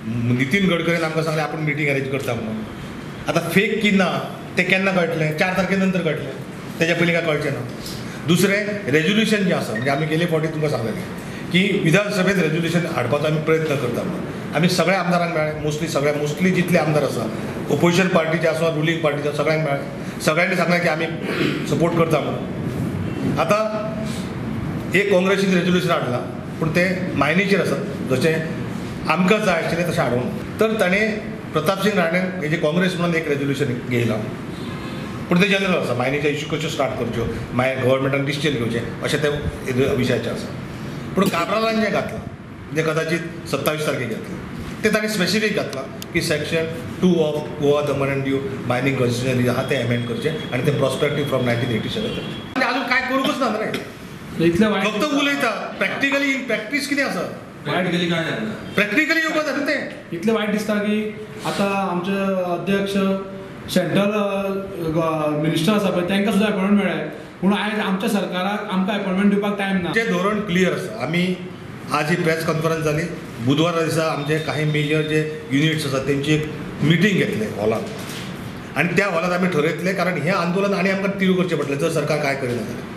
नितीन गडकरीन आमकां सांगलें आपूण मिटींग अरेंज करता म्हणून. आतां फेक की ना तें केन्ना कळटलें? 4 तारखे नंतर कळटलें, तेज्या पयलीं काय कळचें ना. दुसरें रेजोल्युशन जें आसा, म्हणजे आमी गेले फावटी तुमकां सांगलेलें की विधानसभेत रेजोल्युशन हाडपाचो आमी प्रयत्न करता म्हणून. आमी सगळ्या आमदारांक मेळ्ळे, मोस्टली जितले आमदार आसा ओपोजिशन पार्टीचे आसूं रुलींग पार्टीचे सगळ्यांक मेळ्ळे, सगळ्यांनी सांगलें की आमी सपोर्ट करता म्हणून. आतां एक काँग्रेसीन रेजोल्युशन हाडलां पूण तें मायनीचेर आसा, जशें आमकां जाय आशिल्लें तशें हाडूंक. तर ताणें प्रतापसिंग राणेन हेजे काँग्रेस म्हणून एक रेजोल्युशन घेयलां, पूण तें जनरल आसा, मायनीचे इश्यू कश्यो स्टार्ट करच्यो, मागीर गव्हर्मेंटान डिसिजन घेवचें अशें ते विशयाचें आसा. पूण काब्रालान जें घातलां, जें कदाचित 27 तारखेक घातलें, तें ताणें स्पेसिफीक घातलां की section 2 of Goa Daman and Diu mining concession आहा तें एमेंड करचें आनी तें प्रॉस्पेक्टीव फ्रॉम 1987 करचें. आनी अजून कांय करूंकच ना रे, इतलें वायट फक्त उलयता. प्रॅक्टिकली इन प्रॅक्टीस कितें आसा, प्रॅक्टिकली काय जाता, प्रॅक्टिकली येवपाक जाता तें. इतलें वायट दिसता की आतां आमचे अध्यक्ष सेंट्रल मिनिस्टर आसा पळय तांकां सुद्दां अपॉयंटमेंट मेळ्ळें, पूण आयज आमच्या सरकाराक आमकां अपॉयंटमेंट दिवपाक टायम ना. जें धोरण क्लियर आसा. आमी आज ही प्रेस कॉन्फरन्स जाली, बुधवारा दिसा आमचे काही मेजर जे युनिट्स आसात तेंची एक मिटींग घेतले हॉलांत आनी त्या हॉलांत आमी ठरयतले, कारण हें आंदोलन आनी आमकां तीव्र करचें पडटलें जर सरकार कांय करिना जाल्यार.